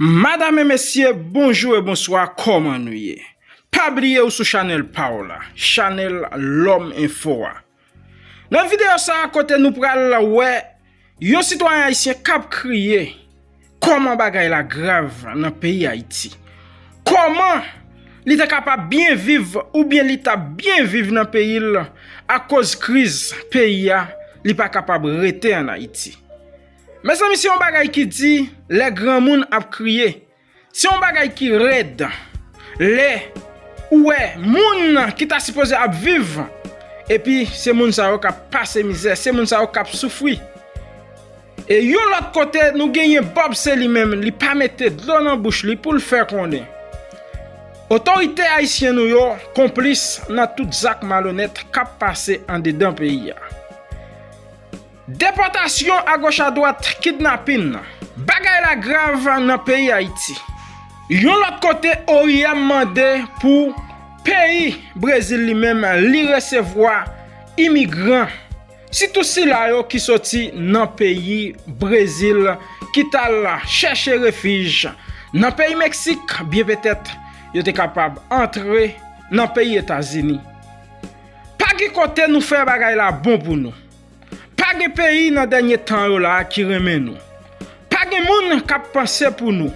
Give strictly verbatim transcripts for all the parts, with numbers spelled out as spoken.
Madam e mesye, bonjou e bonswa, kòman nou ye? Pa bliye ou sou chanèl pa w la, chanèl Lòm Enfo a. Nan videyo sa a, kote nou pral wè yon sitwayen ayisyen k ap kriye kòman bagay la grav nan peyi Ayiti. Kòman li te kapab byen viv oubyen li t ap byen viv nan peyi l akoz kriz peyi a, li pa kapab rete ann Ayiti. Mezanmi, se yon bagay ki di lè granmoun ap kriye. Se yon bagay ki rèd lè ou wè moun ki ta sipoze ap viv, epi se moun sa yo k ap pase mizè, se moun sa yo k ap soufri. E yon lòt kote, nou genyen Bob, se li menm, li pa mete dlo nan bouch li pou l fè konnen otorite ayisyen nou yo konplis nan tout zak malonèt k ap pase andedan peyi a. Depòtasyon agoch adwat, kidnapin, bagay la grav nan peyi Ayiti. Yon lòt kote, O I M mande pou peyi Brezil li menm li resevwa imigran, sitou sila yo ki soti nan peyi Brezil, ki t al chèche refij nan peyi Meksik, byen petèt yo te kapab antre nan peyi Etazini. Pa gen kote nou fè bagay la bon pou nou. Pa gen peyi nan dènye tan yo la ki renmen nou. Pa gen moun k ap panse pou nou.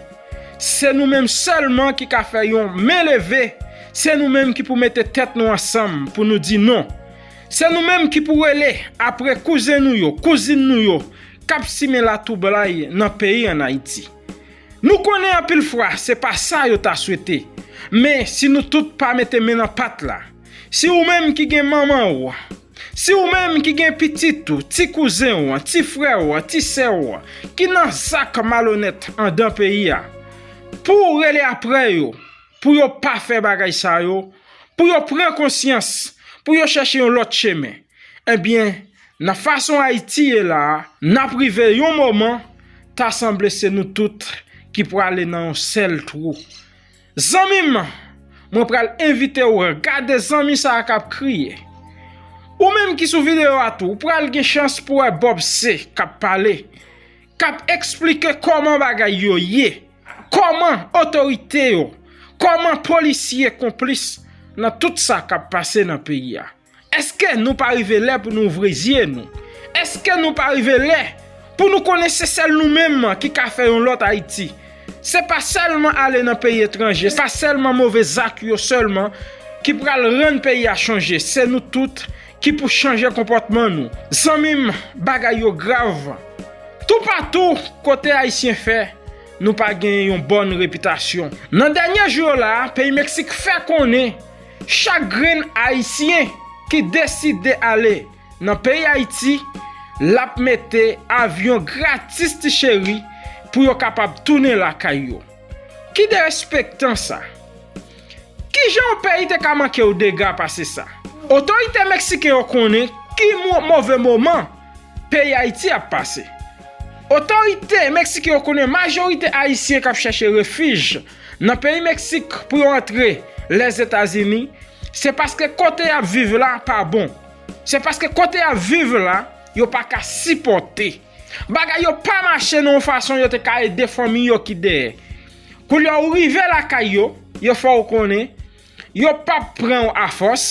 Se nou menm sèlman ki ka fè yon men leve. Se nou menm ki pou mete tèt nou ansanm pou nou di non. Se nou menm ki pou rele apre kouzen nou yo, kouzin nou yo k ap simen latwoublay nan peyi ann Ayiti. Nou konnen anpil fwa se pa sa yo ta swete. Men si nou tout pa mete men nan pat la, si ou menm ki gen manman w, si ou menm ki gen pitit ou, ti kouzen w, ti frè w, ti sè w, ki nan zak malonèt andan peyi a, pou w rele apre yo, pou yo pa fè bagay sa yo, pou yo pran konsyans, pou yo chèche yon lòt chemen. Ebyen, nan fason Ayiti ye la a, n ap rive yon moman, ta sanble se nou tout ki prale nan yon sèl twou. Zanmi m, mwen pral envite w gade zanmi sa a k ap kriye. Ou menm ki sou videyo a tou, ou pral gen chans pou wè Bob C k ap pale, k ap eksplike kòman bagay yo ye, kòman otorite yo, kòman polisye konplis nan tout sa k ap pase nan peyi a. Èske nou pa rive lè pou nou ouvri zye nou? Èske nou pa rive lè pou nou konnen se sèl nou menm ki ka fè yon lòt Ayiti? Se pa sèlman ale nan peyi etranje, se pa sèlman move zak yo sèlman ki pral rann peyi a chanje. Se nou tout ki pou chanje konpòtman nou. Zanmi m, bagay yo grav. Toupatou kote Ayisyen fè, nou pa gen yon bòn repitasyon. Nan dènye jou yo la a, peyi Meksik fè konnen chak grenn Ayisyen ki deside ale nan peyi Ayiti, l ap mete avyon gratis ti cheri pou yo kapab tounen lakay yo. Ki derespektan sa! Kijan yon peyi te ka manke w dega pase sa? Otorite meksiken yo konnen ki mo-, move moman peyi Ayiti ap pase. Otorite meksiken yo konnen majorite Ayisyen k ap chèche refij nan peyi Meksik pou yo antre Lèzetazini, se paske kote y ap viv la pa bon. Se paske kote y ap viv la, yo pa ka sipòte. Bagay yo pa mache nan yon fason yo te ka ede fanmi yo ki dèyè. Koulye a ou rive lakay yo, yo fè w konnen yo p ap pran w afòs,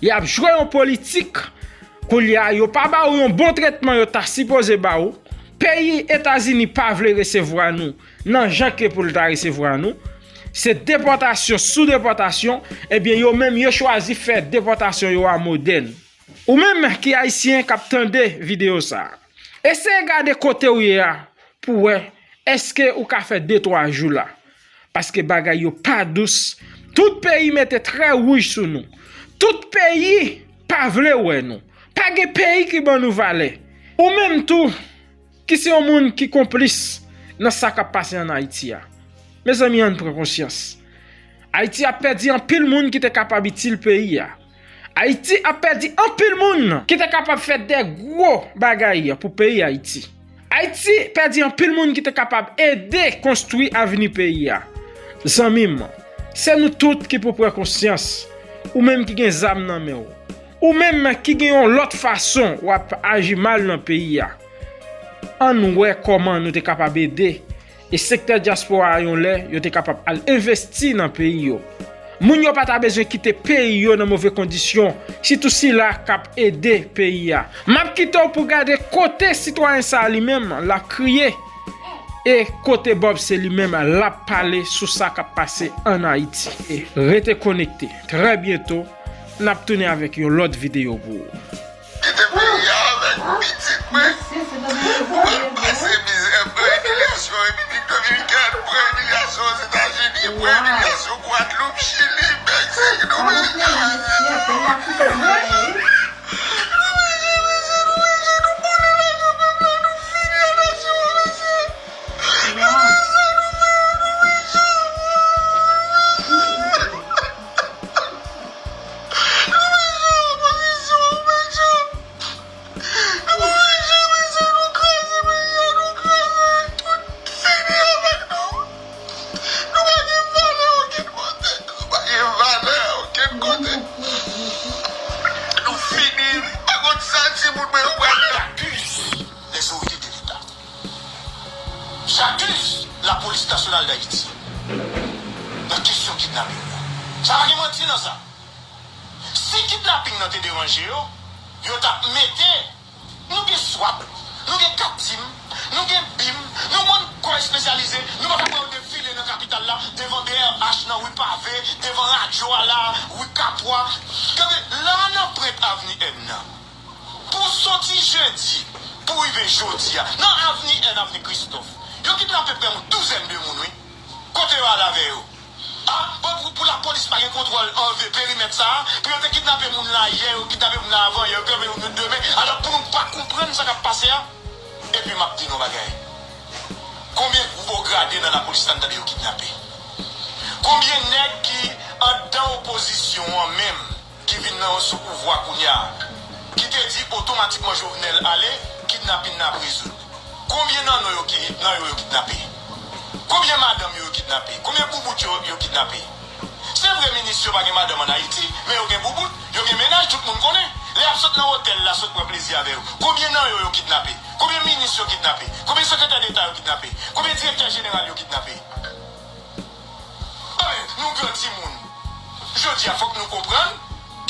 y ap jwe yon politik. Koulye a, yo pa ba ou yon bon tretman yo ta sipoze ba ou. Peyi Etazini pa vle resevwa nou nan jan ke pou l ta resevwa nou. Se depòtasyon sou depòtasyon. Ebyen, yo menm, yo chwazi fè depòtasyon yo a modèn. Ou menm ki Ayisyen k ap tande videyo sa a, eseye gade kote w ye a pou w wè èske ou ka fè de twa jou la. Paske bagay yo pa dous. Tout peyi mete trè wouj sou nou. Tout peyi pa vle wè nou. Pa gen peyi ki ban nou valè. Ou menm tou, ki se yon moun ki konplis nan sa k ap pase ann Ayiti a. Mezanmi, ann pran konsyans. Ayiti ap pèdi anpil moun ki te kapab itil peyi a. Ayiti ap pèdi anpil moun ki te kapab fè de gwo bagay pou peyi Ayiti. Ayiti pèdi anpil moun ki te kapab ede konstwi avni peyi a. Zanmi m, se nou tout ki pou pran konsyans. Ou menm ki gen zam nan men w, ou menm ki gen yon lòt fason w ap aji mal nan peyi a, ann wè kòman nou te kapab ede e sektè dyaspora a yon lè yo te kapab al envesti nan peyi yo. Moun yo pa ta bezwen kite peyi yo nan move kondisyon, sitou sila k ap ede peyi a. M ap kite w pou gade kote sitwayen sa a li menm l ap kriye e kote Bob se li menm l ap pale sou sa k ap pase ann Ayiti. E rete konekte. Trè byento, n ap tounen avèk yon lòt videyo pou ou. Kite peyi a avèk pitit mwen. Ou pral pase mizè, pran imilyasyon Repiblik Dominikèn, pran imilyasyon Ozetazini, pran imilyasyon Gwadloup, Chili, Meksik, nou bezwen. Nou pa gen valè okenn kote. Nou pa gen valè okenn kote. Nou fini. Pa konn sa timoun mwen yo pral fè. J'accuse les autorités de l'État. J'accuse la police nationale d'Haïti nan kesyon kidnaping nan. Sa pa gen manti nan sa. Si kidnaping nan te deranje yo, yo t ap mete Nou gen swap, nou gen kat tim, nou gen bim, nou konn kò espesyalize, nou pa ka wè yo defile nan kapital la, devan B R H nan ri Pave, devan radyo a la, ri Kapwa. Gade, la nan prent avni N nan. Pou soti jedi, pou rive jodi a, nan avni N, avni Kristòf, yo kidnape prè yon douzèn de moun, wi. Kote yo al avè yo? A, bon, pou, pou lapolis pa gen kontwòl anve perimèt sa a, pou yo te kidnape moun la yè, yo kidnape moun la avan yè, yo kidnape moun demen, alò pou nou pa konprann sa k ap pase a? Epi m ap di nou bagay. Konbyen gwo grade nan lapolis la n tande yo kidnape? Konbyen nèg ki anndan opozisyon an menm ki vin nan sou pouvwa kounye a, ki te di otomatikman Jovenel ale, kidnapin nan ap rezoud. Konbyen nan nou yo ki, nan yo, yo kidnape? Konbyen madanm yo, yo kidnape? Konbyen boubout yo, yo kidnape? Se vre minis yo pa gen madanm ann Ayiti, men yo gen boubout, yo gen mennaj, tout moun konnen. Lè y ap sot nan otèl la, sot pran plezi avè yo. Konbyen nan yo, yo kidnape? Konbyen minis yo kidnape? Konbyen sekretè deta yo kidnape? Konbyen direktè jeneral yo kidnape? Anben, nou gran timoun. Jodi a, fòk nou konprann,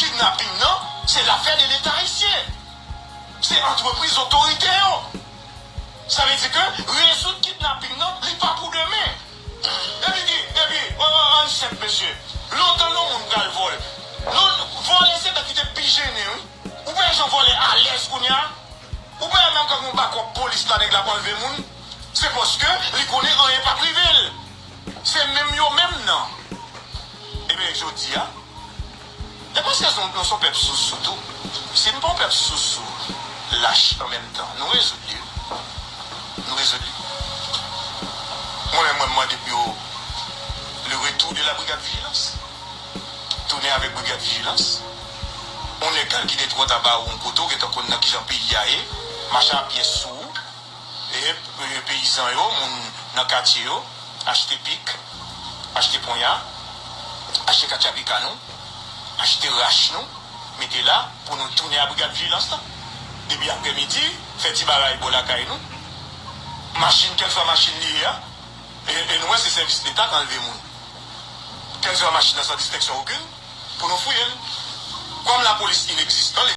kidnaping nan, se lafè de Leta ayisyen. Se antrepriz otorite yo. Sa vle di ke rezoud kidnaping nan, li pa pou demen. Epi, epi, o, o, ann senp, mesye. Lontan yon moun pral vòlè. Non, vòlè se nèg ki te pi jennen, wi. Ou wè jan vòlè alèz kounye a? Ou pa wè menm kan yon bakòp polis la nèg la pou anlve moun, se paske li konnen anyen p ap rive l. Se menm yo menm nan. Ebyen, jodi a, e paske nou, nou se yon pèp sousou tou. Si n pa yon pèp sousou, lach an menm tan, nou rezoud li, wi. Nou rezoud li. Mwen menm, mwen mande pou yo le retour de la brigade vigilance. Tounen avèk brigad vijilans. Yon nèg k al kite twòt aba ou yon kote, ou gentan konn nan kijan peyi a ye, mache a pyès sou ou. E, e peyizan yo, moun nan katye yo, achte pik, achte ponya, achte katjapikan nou, achte rach nou, mete la pou nou tounen a brigad vijilans lan. Depi aprèmidi, fè ti bagay bò lakay nou. Machin, kèlswa machin li ye a, e, e nou wè se sèvis Leta k anlve moun. Kèlswa machin nan san distenksyon okenn, pou nou fouye l. Kòm lapolis inegzistan,